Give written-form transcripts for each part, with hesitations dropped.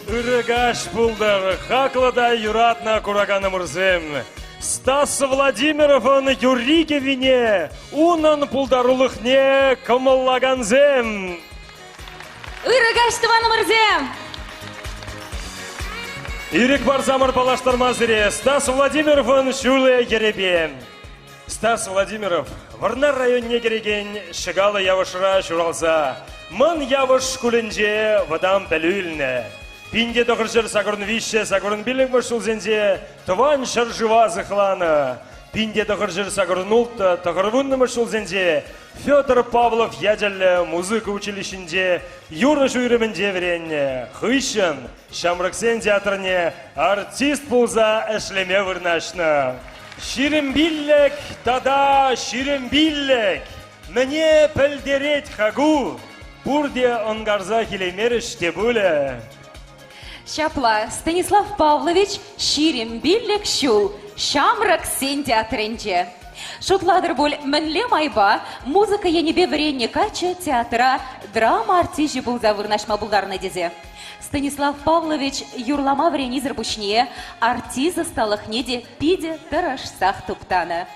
Ырӑ каҫ пултӑр, хаклӑ та юратнӑ кураканӑмӑрсем. Стас Владимировӑн юрри-кӗввине, унӑн пултарулӑхне кӑмӑллакансем. Ырӑ каҫ, тӑванӑмӑрсем! Ирӗк парсамӑр паллаштарма сире Стас Владимировӑн ҫулӗ-йӗрӗпе. Стас Владимиров Вӑрнар районне кӗрекен Ҫӑкаллӑ Явӑшра ҫуралса Мӑн Явӑш шкулӗнче вӑтам пӗлӳ илнӗ. 1983 85 ҫулсенче тӑван ҫӗршыва сыхланӑ. 1986 90 ҫулсенче Федор Павлов ячӗллӗ музыка училищинче юрӑҫ уйрӑмӗнче вӗреннӗ. Хыҫҫӑн Ҫамрӑксен театрне артист пулса ӗҫлеме вырнаҫнӑ. 25 тата 25 мӗне пӗлтерет-ха ку? Пурте ӑнкарса килеймерӗҫ те пулӗ. Ҫапла, Станислав Павлович 25 ҫул Ҫамрӑксен театрӗнче. Шутлатӑр пуль, мӗнле майпа музыка енӗпе вӗреннӗ каччӑ театра драма артисчӗ пулса вырнаҫма пултарнӑ тесе. Станислав Павлович юрлама вӗренисӗр пуҫне артист ӑсталӑхне те питӗ тӑрӑшсах туптанӑ.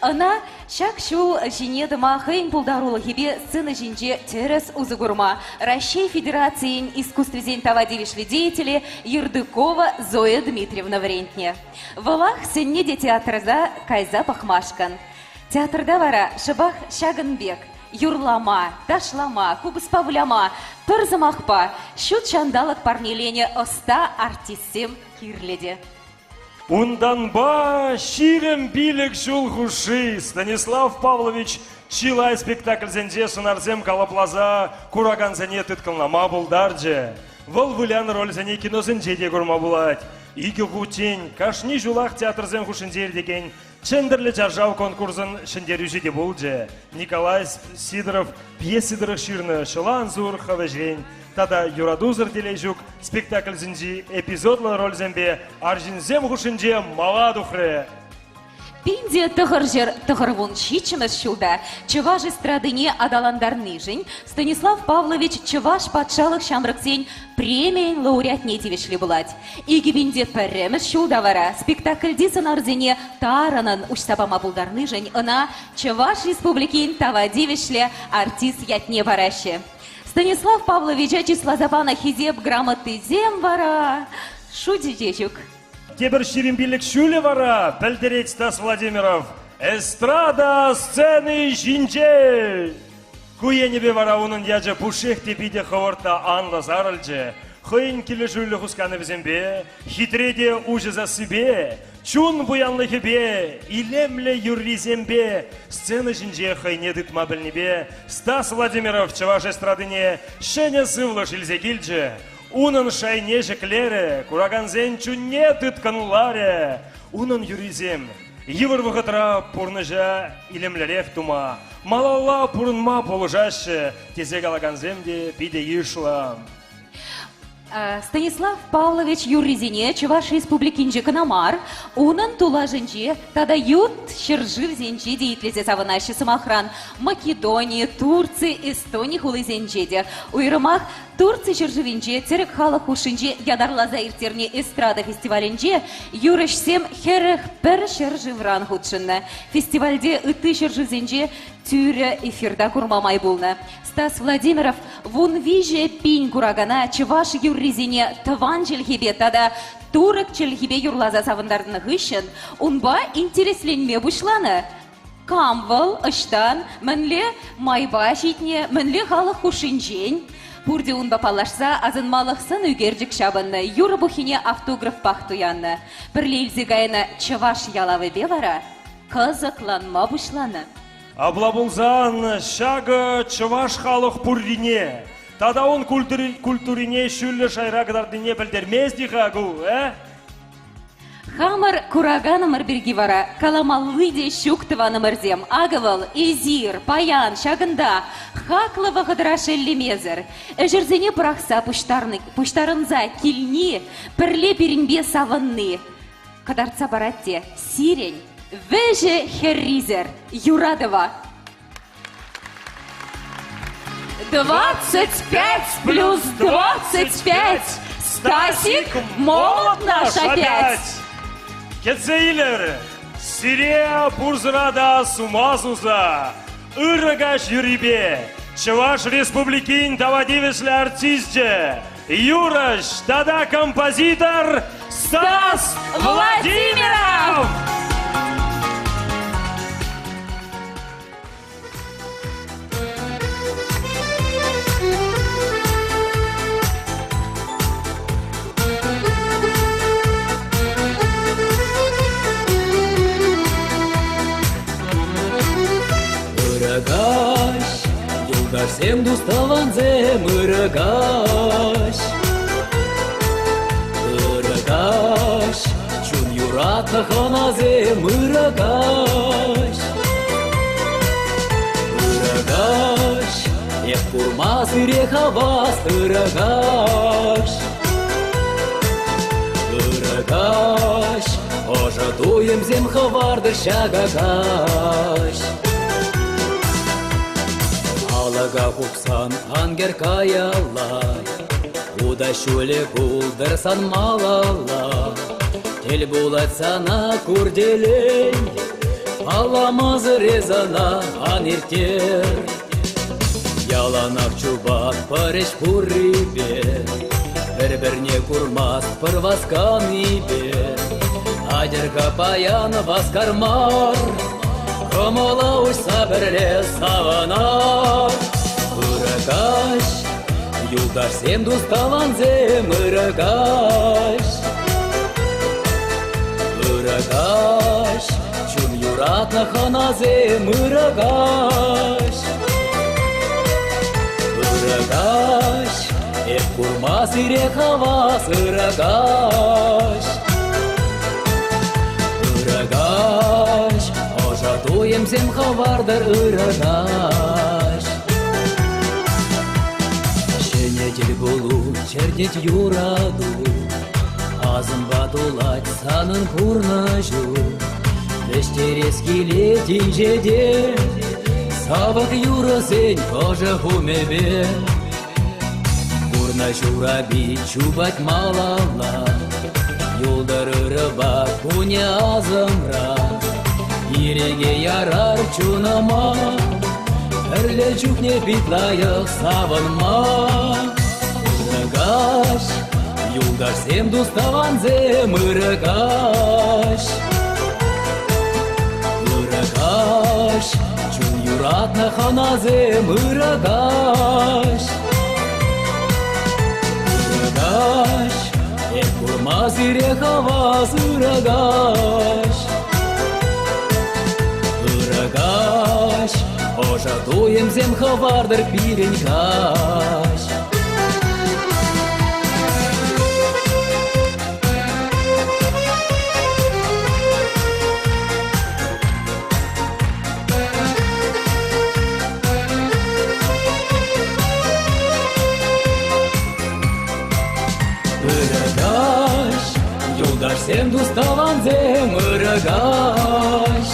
Ӑна ҫак ҫул ҫине тӑма хӑйӗн пултарулӑхӗпе сцена ҫинче тӗрӗс усӑ курма Раҫҫей Федерацийӗн искусствисен тава тивӗҫлӗ деятелӗ Ердыкова Зоя Дмитриевна вӗрентнӗ. Вӑлах сӗннӗ те театрта кайса пӑхмашкӑн. Театрта вара шӑпах ҫакӑн пек юрлама, ташлама, купӑспа выляма, пӗр сӑмахпа, ҫут ҫанталӑк парнеленӗ ӑста артистсем кирлӗ те. Унтанпа 25 ҫул хушши Станислав Павлович чылай спектакльсенче сӑнарсем калӑпласа куракансене тыткӑнлама пултарчӗ. Вӑл вылянӑ рольсене киносенче те курма пулать. Икӗ хутчен кашни ҫулах театрсем хушшинче иртекен Чӗнтӗрлӗ чаршав конкурсӑн ҫӗнтерӳҫи те пулчӗ. Николай Сидоров пьеси тӑрӑх ҫырнӑ Ҫӑлан сур хӑвӗҫен тата Юратусӑр телей ҫук спектакльсенчи эпизодлӑ рольсемпе арҫынсем хушшинче мала тухрӗ. Пин 997 ҫулта чӑваш эстрадине аталантарнишӗн Станислав Павлович Чӑваш патшалӑх ҫамрӑксен премийӗн лауреатне тивӗҫлӗ пулать. 2001 ҫулта вара спектакльти сӑнарсене тарӑнӑн уҫса пама пултарнишӗн ӑна Чӑваш Республикин тава тивӗҫлӗ артист ятне параҫҫӗ. Станислав Павловича чысласа панӑ Хисеп грамотисем вара шучӗ те ҫук. Тепӗр 25 ҫулӗ вара, пӗлтерет Стас Владимиров, эстрада сцени ҫинче. Ку енӗпе вара унӑн ячӗ пушшех те питӗ хӑвӑрт та анлӑ сарӑлчӗ. Хӑйӗн килӗшӳллӗ хусканӑвӗсемпе, хитре те уҫӑ сассипе, чун пуянлӑхӗпе, илемлӗ юррисемпе сцена ҫинче хӑйне тытма пӗлнипе Стас Владимиров чӑваш эстрадине ҫӗнӗ сывлӑш илсе килчӗ. Унӑн шайне ҫӗклерӗ, куракансен чунне тыткӑнларӗ. Унӑн юррисем йывӑр вӑхӑтра пурнӑҫа илемлӗрех тума, малалла пурӑнма пулӑшаҫҫӗ, тесе калакансем те питӗ йышлӑ. Станислав Павлович юррисене Чӑваш Республикинче кӑна мар, унӑн тулашӗнче тата ют ҫӗршывсенче те итлесе савӑнаҫҫӗ. Сӑмахран, Македони, Турци, Эстони хулисенче те. Уйрӑмах Турци ҫӗршывӗнче тӗрӗк халӑх хушшинче ятарласа ирттернӗ эстрада фестивалӗнче юрӑҫсем 41 ҫӗршывран хутшӑннӑ. Фестивальте ытти ҫӗршывсенче тӳрӗ эфирта курма май пулнӑ. Стас Владимиров 13 пин куракана чӑваш юррисене тӑван чӗлхепе тата турӑк чӗлхипе юрласа савӑнтарнӑ хыҫҫӑн унпа интересленме пуҫланӑ. Кам вӑл, ӑҫтан, мӗнле майпа ҫитнӗ, мӗнле халӑх хушшинчен? Пурте унпа паллашса асӑнмалӑх сӑн ӳкерчӗк ҫапӑннӑ, юрӑ пуххине автографпах туяннӑ. Пӗрле илсе кайнӑ чӑваш ялавӗпе вара кӑсӑкланма пуҫланӑ. Апла пулсан ҫакӑ чӑваш халӑх пуррине тата ун культурине ҫӳллӗ шайра кӑтартнине пӗлтермест-и-ха ку, э? Хамӑр кураканӑмӑр пирки вара каламалли те ҫук тӑванӑмӑрсем. Акӑ вӑл, эсир, паян, ҫакӑнта, хаклӑ вӑхӑтра шеллемесӗр, ӗҫӗрсене пӑрахса пуҫтарӑнса килни, пӗрле пирӗнпе савӑнни кӑтартса парать те сирӗн вӗҫӗ-хӗррисӗр юратӑва. 25 плюс 25! Стасик, молот наш опять! Кӗтсе илӗр! Сире пурсӑра та сума суса, ырӑ каҫ юррипе Чӑваш Республикин тава тивӗҫлӗ артисчӗ, юрӑҫ тата композитор Стас Владимиров! Ырӑ каҫ, юлташсем, тус-тӑвансем, ырӑ каҫ. Ырӑ каҫ, чун юратнӑ хӑнасем, ырӑ каҫ. Ырӑ каҫ, эп курма сире хавас, ырӑ каҫ. Ырӑ каҫ, ӑшӑ туйӑмсем хӑвартӑр ҫакӑ каҫ. Алӑка хупсан ан кӗр каялла, Ута ҫулӗ пултӑр сан малалла. Тӗл пулать сана куртелей, Палламасӑр эс ӑна ан ирттер. Яланах чупатпӑр ӗҫ пуррипе, Пӗр-пӗрне курмастпӑр васканипе. Атьӑр-ха паян васкар мар, Кӑмӑла уҫса пӗрле савӑнар. Ырӑ каҫ, юлташсем, тус-тӑвансем, ырӑ каҫ. Ырӑ каҫ, чун юратнӑ хӑнасем, ырӑ каҫ. Ырӑ каҫ, эп курма сире хавас, ырӑ каҫ. Ырӑ каҫ, ӑшӑ туйӑмсем хӑвартӑр ырӑ каҫ. Ҫӗнӗ тӗлпулу чӗртет юрату, Асӑмпа тулать санӑн пурнӑҫу. Вӗҫтерес килет инҫете, Савӑк юрӑсен ӑшӑ хумӗпе. Пурнӑҫ урапи чупать малалла, Юлтӑр ырӑпа кунӗ асӑмра. Ирӗке ярар чунӑма, Пӗрле чухне пит лайӑх савӑнма. Ырӑ каҫ, юлташсем, тус-тӑвансем, ырӑ каҫ. Ырӑ каҫ, чун юратнӑ хӑнасем, ырӑ каҫ. Ырӑ каҫ, эп курма сире хавас, ырӑ каҫ. Ырӑ каҫ, ӑшӑ туйӑмсем хӑвартӑр пирӗн каҫ. Ырӑ каҫ, юлташсем, тус-тӑвансем, ырӑ каҫ.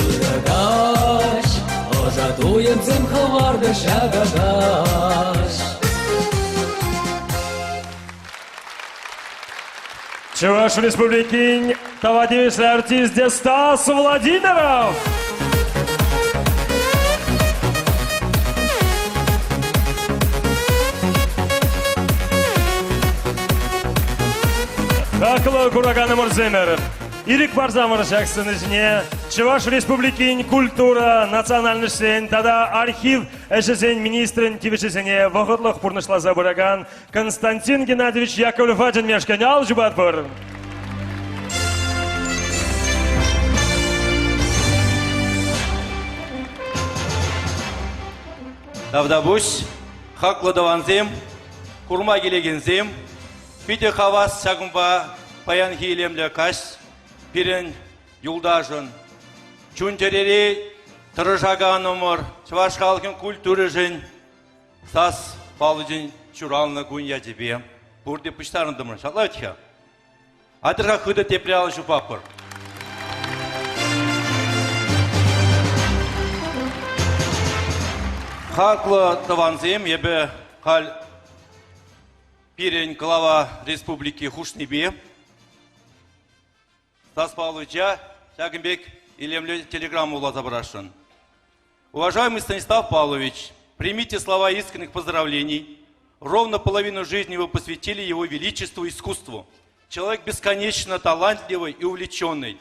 Ырӑ каҫ, ӑшӑ туйӑмсем хӑвартӑр ҫакӑ каҫ. Чӑваш Республикин тава тивӗҫлӗ артисчӗ Стас Владимиров! Хаклӑ кураканӑмӑрсемӗр, ирӗк парсамӑр ҫак сцена ҫине Чӑваш Республикин культура, национальноҫсен тата архив ӗҫӗсен министрӗн тивӗҫӗсене вӑхӑтлӑх пурнӑҫласа пыракан Константин Геннадьевич Яковлева чӗнмешкӗн ал ҫупатпӑр. Тавтапуҫ, хаклӑ тӑвансем, курма килекенсем, питӗ хавас ҫакӑнпа паянхи илемлӗ каҫ пирӗн юлташӑн, чун-чӗрере тӑрӑшаканӑмӑр, чӑваш халӑхӗн культуришӗн Сас паллисен ҫуралнӑ кун ячӗпе пурте пуҫтарӑнтӑмӑр. Ҫапла вӗт-ха. Атьӑр-ха хытӑ тепре алӑ ҫупатпӑр. Хаклӑ тӑвансем, эпӗ халь. Пирӗн глава республики хушнипе Стас Павловича ҫакӑн пек илемлӗ телеграмма вуласа парасшӑн. Уважаемый Станислав Павлович, примите слова искренних поздравлений. Ровно половину жизни вы посвятили Его Величеству искусству. Человек бесконечно талантливый и увлеченный.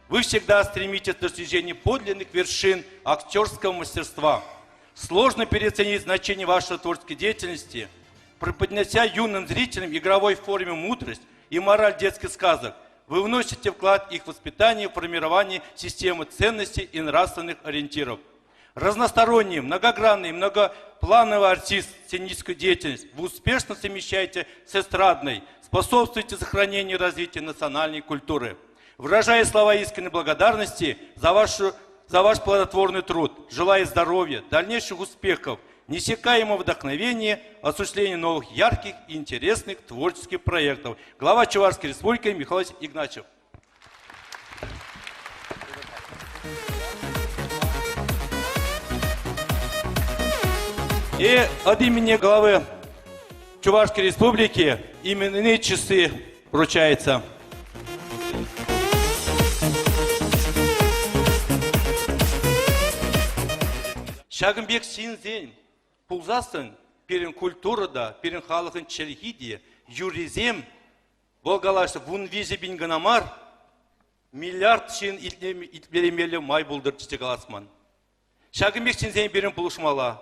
Вы всегда стремитесь к достижению подлинных вершин актерского мастерства. Сложно переоценить значение вашей творческой деятельности, преподнеся юным зрителям игровой форме мудрость и мораль детских сказок, вы вносите вклад в их воспитание, в формирование системы ценностей и нравственных ориентиров. Разносторонний, многогранный, многоплановый артист сценическую деятельность вы успешно совмещаете с эстрадной, способствуете сохранению и развитию национальной культуры. Выражая слова искренней благодарности за, вашу, за ваш плодотворный труд, желая здоровья, дальнейших успехов, несекаемого вдохновения, осуществления новых ярких и интересных творческих проектов. Глава Чувашской Республики Михаил Игнатьев. И от имени главы Чувашской Республики именные часы вручается. Ҫакӑн пек ҫынсен пулсассӑн пирӗн культура та, пирӗн халӑхӑн чӗлхи те, юррисем, вӑл калаҫҫӗ, 13 пин кӑна мар, миллиард ҫын итлемелле май пултӑр тесе калас ман. Ҫакӑн пек ҫынсен пирӗн пулӑшмалла.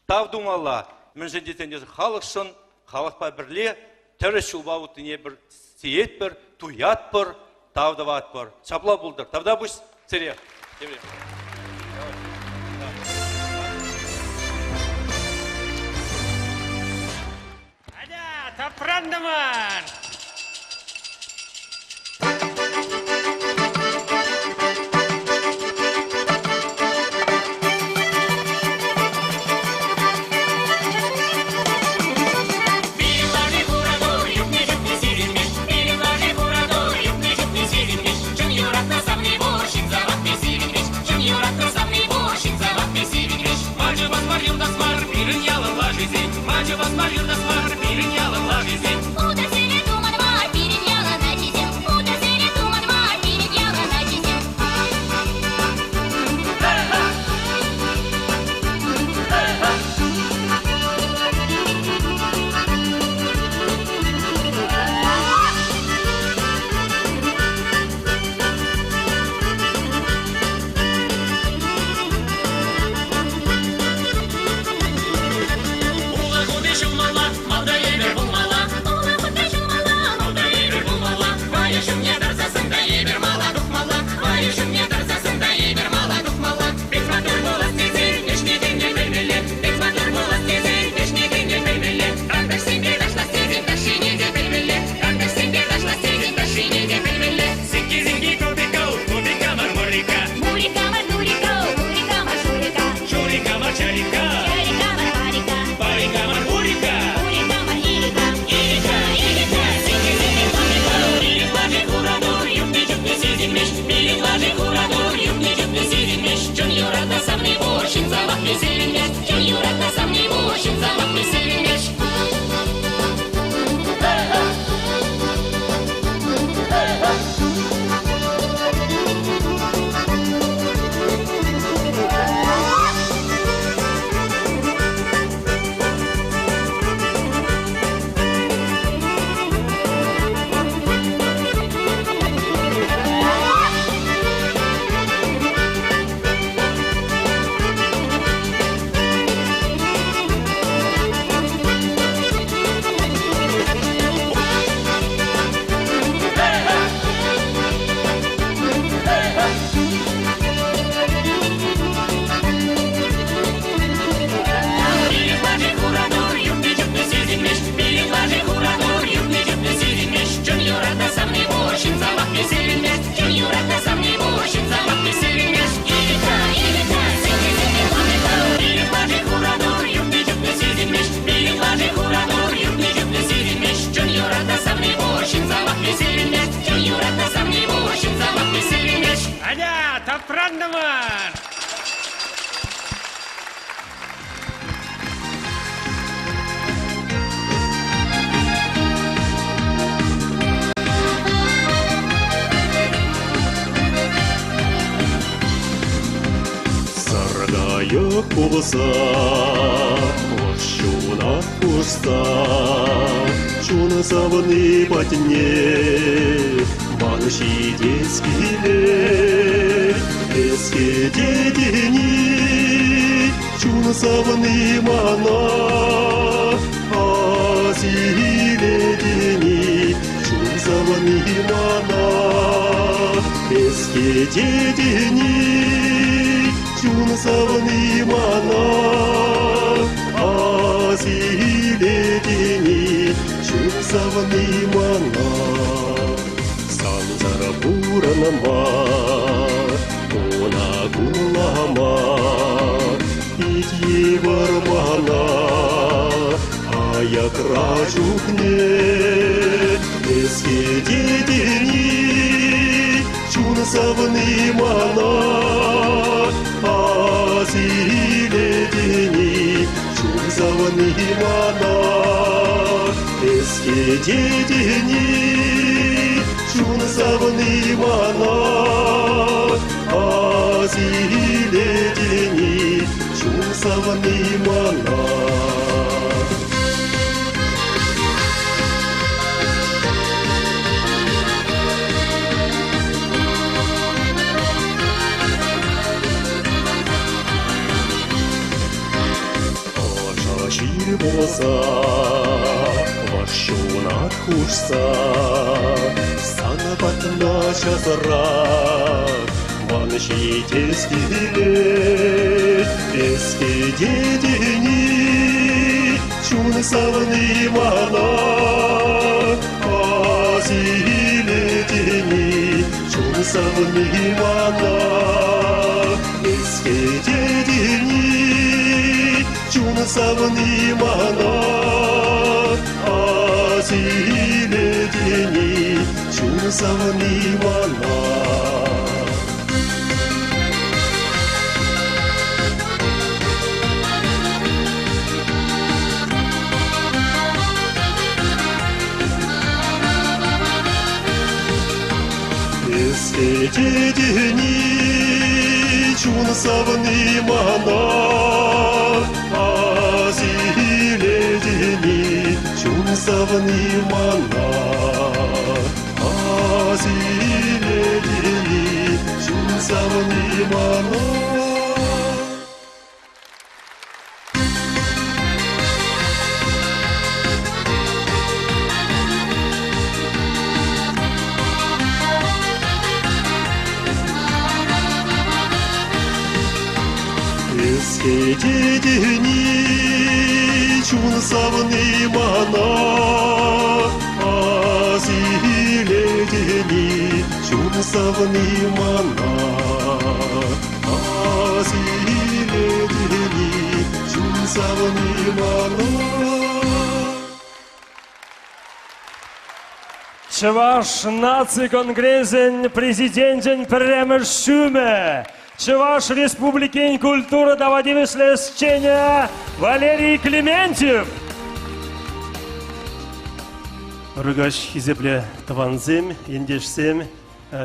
Тав тумалла, мӗншӗн тесен эсӗ халӑхшӑн, халӑхпа пӗрле тӗрӗс ҫулпа утнине пӗр сиетпӗр, туятпӑр, тав тӑватпӑр. Ҫапла пултӑр. Тавтапуҫ сире. Атя, тапрантӑмӑр! Утӑсене туман мар, пирӗн ялан ачисем. Утӑсене туман мар, пирӗн ялан ачисем. Улӑх ути ҫумалла, малта эпир пулмалла. Улӑх ути ҫумалла, Малта эпир пулмалла. Вайӑ ҫумне тӑрсассӑн та эпир мала тухмалла. Вайӑ ҫумне тӑрсассӑн та эпир мала тухмалла. Пек маттур пулас тесен ӗҫне тӗнне пӗлмелле. Пек маттур пулас тесен ӗҫне тӗнне пӗлмелле. Тантӑшсемпе ташлас тесен ташшине те пӗлмелле. Тантӑшсемпе ташлас тесен ташшине те пӗлмелле. Зинки-зинки, кубика, кубика, мармурика, Мурика, мажурика, мурика, мажурика. Шурика, марчарика, Шарика, мармарика, парика, мармурика. урика, маририка. Ирика, ирика, зинки-зинки, кубика. Пилӗк лаши хуратур, юхни чухне сисӗнмест. Пилӗк лаши хуратур, юхни чухне сисӗнмест. Чун юратнӑ савни пур, ҫын савӑкне сивӗнмест. Чун юратнӑ савни пур, ҫын савӑкне сивӗнмест. Пилӗк лаши хуратур, юхни чухне сисӗнмест. Пилӗк лаши хуратур, юхни чухне сисӗнмест. Чун юратнӑ савни пур, ҫын савӑкне сивӗнмест. Чун юратнӑ савни пур, ҫын савӑкне сивӗнмест. Ирика, ирика, зинки-зинки, кубика. Пилӗк лаши хуратур, юхни чухне сисӗнмест. Пилӗк лаши хуратур, юхни чухне сисӗнмест. Чун юратнӑ савни пур, ҫын савӑкне сивӗнмест. Чун юратнӑ савни пур, ҫын савӑкне сивӗнмест. Атя, тапрантӑмӑр! пулса, Ҫуна хушса, чун савни патне ман ҫитес килет. Эс кӗтетӗн-и, чун савни мана, Асилетӗн-и, чун савни мана, Эс кӗтетӗн-и, чун савни мана, Асилетӗн-и, чун савни мана. Сансӑр пурӑнма, куна кунлама, пит йывӑр мана, аякра чухне эс кӗтетӗн-и, чун савни мана, асилетӗн-и, чун савни мана, эс кӗтетӗн-и, чун савни мана, асилетӗн-и, чун савни мана. Ӑшӑ ҫил пулса, вӑш ҫунат хушса, сан патна часрах ман ҫитес килет. Эс кӗтетӗн-и, чун савни мана, асилетӗн-и, чун савни мана, эс кӗтетӗн-и, чун савни мана, асилетӗн-и, чун савни мана. Эс кӗтетӗн-и, чун савни мана, асилетӗн-и, чун савни мана, асилетӗн-и, чун савни мана. Эс кӗтетӗн-и, чун савни мана, асилетӗн-и, чун савни мана, асилетӗн-и, чун савни мана. Чӑваш наци конгресӗн президенчӗн пӗрремӗш ҫумӗ, Чӑваш Республикин культура тава тивӗҫлӗ ӗҫченӗ Валерий Клементьев. Ырӑ хисеплӗ тӑвансем, ентешсем.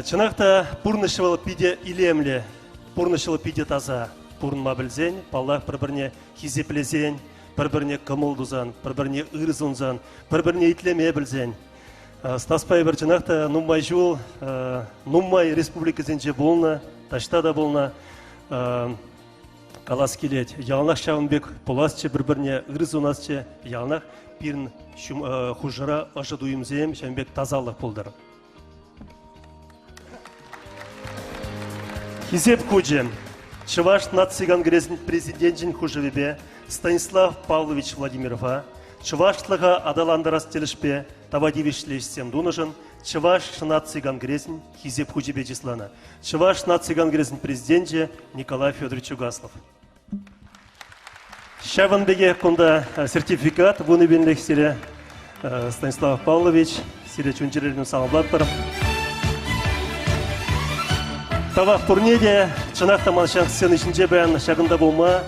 Чӑнах та пурнӑҫ вӑл питӗ илемлӗ, пурнӑҫ вӑл питӗ таса. Пурӑнма пӗлсен, паллах, пӗр-пӗрне хисеплесен, пӗр-пӗрне кӑмӑл тусан, пӗр-пӗрне ыр сунсан, пӗр-пӗрне итлеме пӗлсен. Стаспа эпир чӑнах та нумай ҫул нумай республикӑсенче пулнӑ, таҫта та пулнӑ. Калас килет, яланах ҫавӑн пек пуласчӗ, пӗр-пӗрне ыр сунасчӗ, яланах пирӗн хушӑра ӑшӑ туйӑмсем, ҫавӑн пек тасалӑх пултӑр. Хисеп хучӗ Чӑваш наци конгресӗн президенчӗн хушӑвӗпе Станислав Павлович Владимирова чӑвашлӑха аталантарас тӗлӗшпе тава тивӗҫлӗ ӗҫсем тунӑшӑн Чӑваш наци конгресӗн Хисеп хучӗпе чысланӑ. Чӑваш наци конгресӗн президенчӗ Николай Федорович Угаслов. Ҫавӑн пекех кунта сертификат вунӑ сире, Станислав Павлович, сире чун-чӗререн саламлатпӑр. Тавах пурне те, чӑнах та ман ҫак сцена ҫинче паян ҫакӑнта пулма,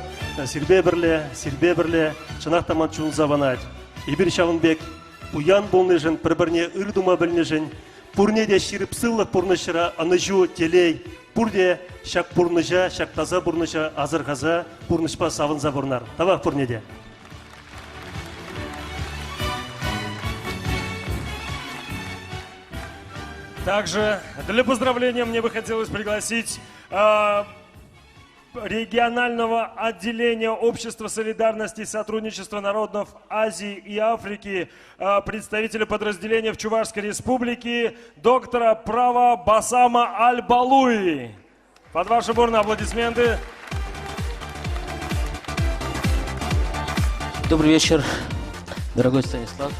сирпе пӗрле, сирпе пӗрле, чӑнах та ман чун савӑнать. Эпир ҫавӑн пек пуян пулнишӗн, пӗр-пӗрне ыр тума пӗлнӗшӗн, пурне те ҫирӗп сывлӑх пурнӑҫра ӑнӑҫу, телей. Пурте ҫак пурнӑҫа, ҫак таса пурнӑҫа асӑрхаса пурнӑҫпа савӑнса пурӑнар. Тавах пурне те. Также для поздравления мне бы хотелось пригласить регионального отделения Общества солидарности и сотрудничества народов Азии и Африки, представителя подразделения в Чувашской Республике, доктора права Басама Аль-Балуи. Под ваши бурные аплодисменты. Добрый вечер, дорогой Станислав.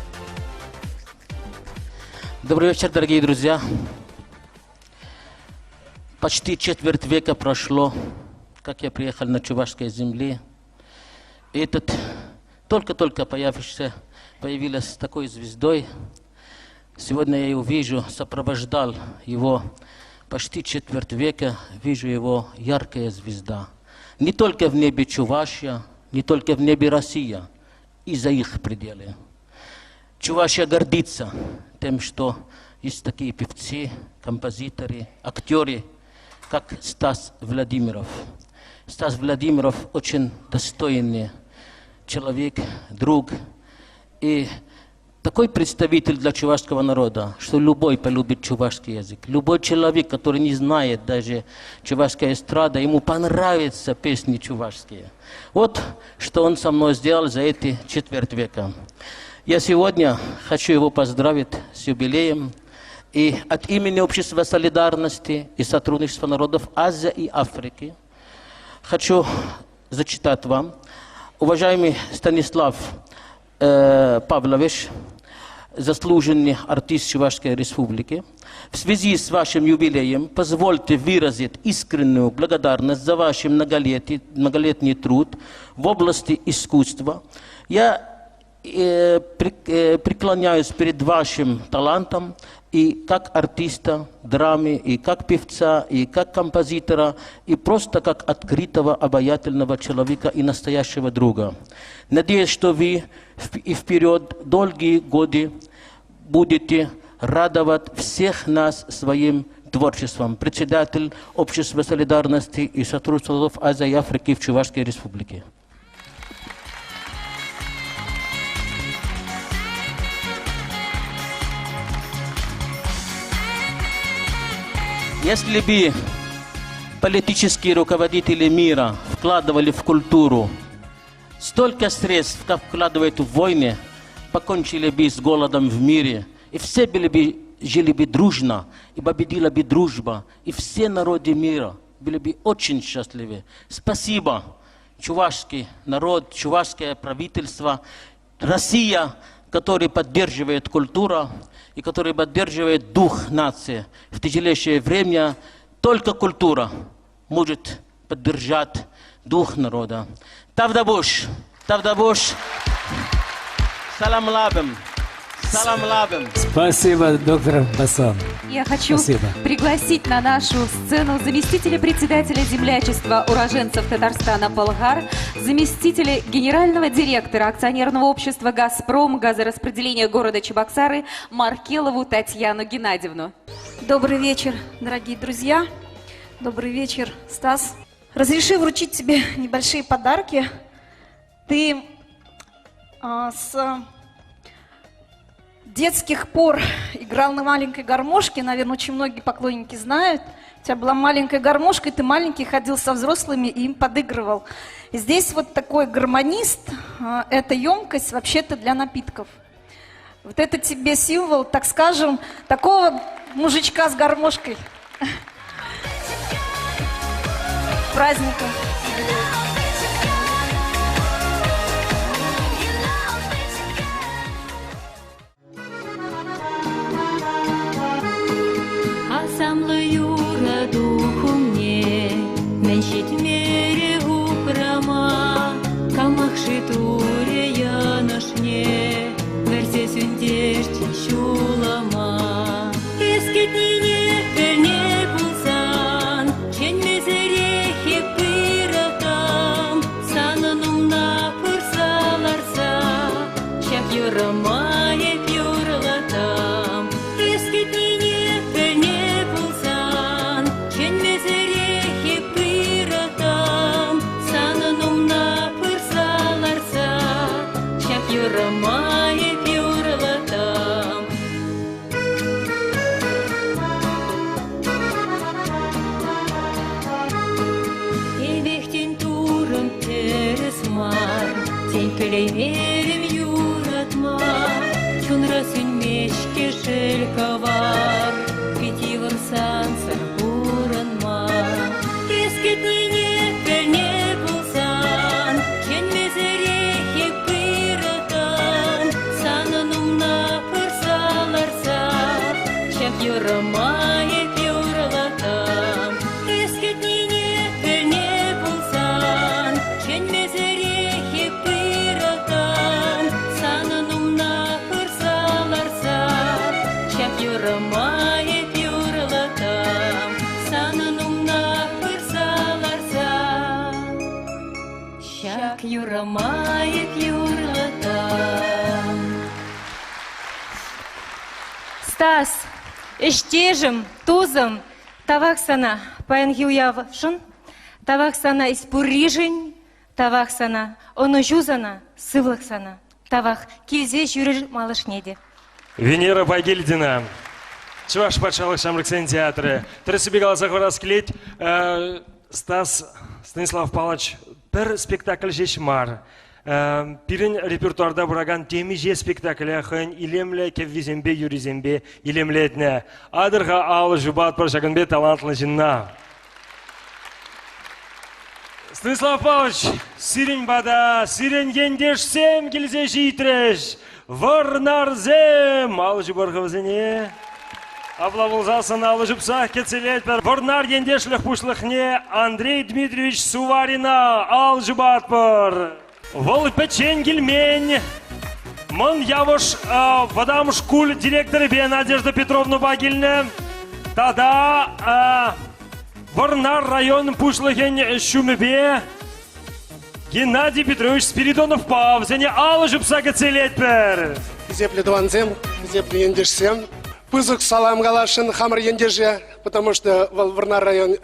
Добрый вечер, дорогие друзья. Почти четверть века прошло, как я приехал на Чувашской земле. И этот только-только появившийся, появилась такой звездой. Сегодня я его вижу, сопровождал его почти четверть века, вижу его яркая звезда. Не только в небе Чувашия, не только в небе Россия, и за их пределы. Чувашия гордится тем, что есть такие певцы, композиторы, актеры, как Стас Владимиров. Стас Владимиров очень достойный человек, друг и такой представитель для чувашского народа, что любой полюбит чувашский язык. Любой человек, который не знает даже чувашская эстрада, ему понравятся песни чувашские. Вот что он со мной сделал за эти четверть века. Я сегодня хочу его поздравить с юбилеем. И от имени Общества солидарности и сотрудничества народов Азии и Африки хочу зачитать вам. Уважаемый Станислав Павлович, заслуженный артист Чувашской Республики, в связи с вашим юбилеем позвольте выразить искреннюю благодарность за ваш многолетний труд в области искусства. Я преклоняюсь перед вашим талантом и как артиста драмы, и как певца, и как композитора, и просто как открытого, обаятельного человека и настоящего друга. Надеюсь, что вы и вперед долгие годы будете радовать всех нас своим творчеством. Председатель Общества солидарности и сотрудничества Азии и Африки в Чувашской Республике. Если бы политические руководители мира вкладывали в культуру столько средств, как вкладывают в войны, покончили бы с голодом в мире, и все были бы, жили бы дружно, и победила бы дружба, и все народы мира были бы очень счастливы. Спасибо, чувашский народ, чувашское правительство, Россия, которая поддерживает культуру и которая поддерживает дух нации. В тяжелейшее время только культура может поддержать дух народа. Тавдабуш, Тавдабуш, салам лабем, салам лабем. Спасибо, доктор Басан. Я хочу Спасибо. пригласить на нашу сцену заместителя председателя землячества уроженцев Татарстана Болгар, заместителя генерального директора акционерного общества «Газпром» газораспределение города Чебоксары Маркелову Татьяну Геннадьевну. Добрый вечер, дорогие друзья. Добрый вечер, Стас. Разреши вручить тебе небольшие подарки. Ты с детских пор играл на маленькой гармошке. Наверное, очень многие поклонники знают. У тебя была маленькая гармошка, и ты маленький ходил со взрослыми и им подыгрывал. И здесь вот такой гармонист, это емкость вообще-то для напитков. Вот это тебе символ, так скажем, такого мужичка с гармошкой. Праздником! Асамлӑ юрату хумне мӗн ҫитмерӗ упрама, камах-ши турӗ йӑнӑшне, вӗрсе сӳнтерчӗ ҫулӑма. Эс кӗтнине пӗлне пулсан, чӗнмесӗрех эп пырӑттӑм, санӑн умна пырса ларса, ҫак юрӑма эп юрлаттӑм. Эс кӗтнине пӗлне пулсан, чӗнмесӗрех Пӗлеймерӗм юратма, чунра сӳнмест-ҫке шел кӑвар, пит йывӑр сансӑр пурӑнма. Эс кӗтнине пӗлне пулсан, чӗнмесӗрех эп пырӑттӑм, санӑн умна пырса ларса, ҫак юрӑма эп юрлаттӑм. Эс кӗтнине пӗлне пулсан, чӗнмесӗрех эп пырӑттӑм, санӑн умна пырса ларса, ҫак юрӑма эп юрлаттӑм, санӑн умна пырса ларса. Ҫак юрӑма эп юрлаттӑм. Стас, ӗҫтешӗм, тусӑм, Тавах сана паянхи уявшӑн, тавах сана эс пурришӗн, тавах сана ӑнӑҫу сана, сывлӑх сана. Тавах, килсе ҫӳрӗр малашне те. Венера Байгильдина, Чӑваш патшалӑх ҫамрӑксен театрӗ. Тӗрӗссипе каласа хӑварас килет, Стас Станислав Павлович пӗр спектакль ҫеҫ мар. Пирӗн репертуарта пыракан темиҫе спектакле хӑйӗн илемлӗ кӗввисемпе, юррисемпе илемлетнӗ. Атӑр-ха алӑ ҫупатпӑр ҫакӑн пек талантлӑ ҫынна. Станислав Павлович, сирӗн пата сирӗн ентешсем килсе ҫитрӗҫ. Вӑрнарсем! Алӑ ҫупӑр-ха вӗсене. Апла пулсассӑн алӑ ҫупсах кӗтсе Вӑрнар ентешлӗх пуҫлӑхне Андрей Дмитриевич Суварина ал ҫупатпӑр. Вӑл пӗччен килмен. Мӑн Явӑш вӑтам шкул директорӗпе Надежда Петровнӑпа килнӗ. Тата Вӑрнар район пуҫлӑхӗн ҫумӗпе Геннадий Петрович Спиридоновпа вӗсене алӑ ҫупса кӗтсе илетпӗр. Хисеплӗ тӑвансем, хисеплӗ ентешсем, пысӑк салам каласшӑн хамӑр ентеше, потому что вӑл Вӑрнар район,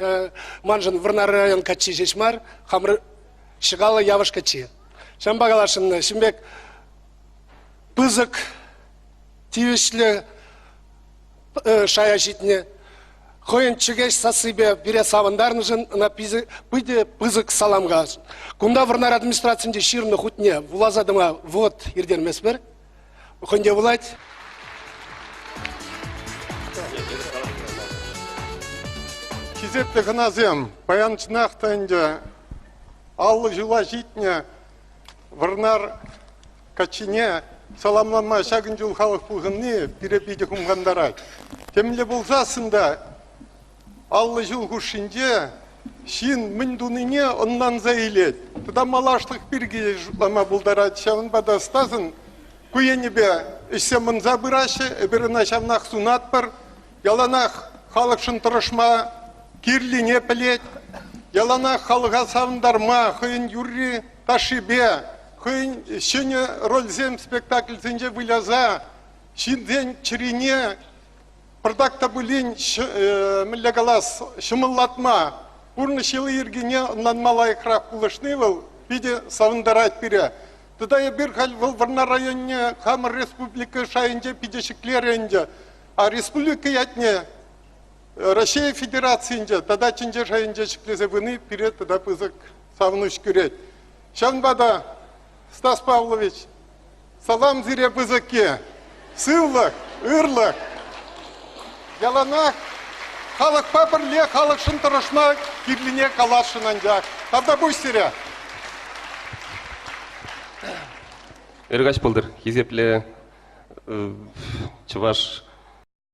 маншӑн Вӑрнар район каччи ҫеҫ мар, хамӑр Ҫӑкаллӑ Явӑш каччи. Ҫавӑнпа каласшӑн, ҫын пек пысӑк тивӗҫлӗ шая ҫитнӗ. Хӑйӗн чӗкеҫ сассипе пире савӑнтарнӑшӑн ӑна питӗ пысӑк салам калас. Кунта Вӑрнар администрацийӗнче ҫырнӑ хутне вуласа тӑма вӑхӑт ирттерместпӗр. Хӑнте вулать. Хисеплӗ хӑнасем, паян чӑнах та ӗнтӗ 50 ҫула ҫитнӗ Вӑрнар каччине саламлама ҫакӑн чул халӑх пухӑнни пире питӗ хумхантарать. Темле пулсассӑн та 50 ҫул хушшинче ҫын мӗн тунине ӑнланса илет. Тата малашлӑх пирки шутлама пултарать. Ҫавӑнпа та Стасӑн ку енӗпе ӗҫсем ӑнса пыраҫҫӗ. Эпир ӑна ҫавнах сунатпӑр. Яланах халӑхшӑн тӑрӑшма кирлине пӗлет. Яланах халӑха савӑнтарма хӑйӗн юрри ташшипе, хӑйӗн ҫӗнӗ рольсем спектакльсенче выляса ҫынсен чӗрине пӑртак та пулин мӗнле калас, ҫӑмӑллатма, пурнӑҫ йӑли-йӗркине ӑнланма лайӑхрах пулӑшни вӑл питӗ савӑнтарать пире. Тата эпир халь вӑл Вӑрнар районне хамӑр республика шайӗнче питӗ ҫӗклерӗ ӗнтӗ. А республика ятне Раҫҫей Федерацийӗнче тата тӗнче шайӗнче ҫӗклесе пыни пире тата пысӑк савӑнӑҫ кӳрет. Ҫавӑнпа та, Стас Павлович, салам сире пысӑкки, сывлӑх, ырлӑх. Яланах халӑхпа пӗрле халӑхшӑн тӑрӑшма кирлине каласшӑн анчах. Тавтапуҫ сире. Ыркаҫ пултӑр, хисеплӗ чӑваш.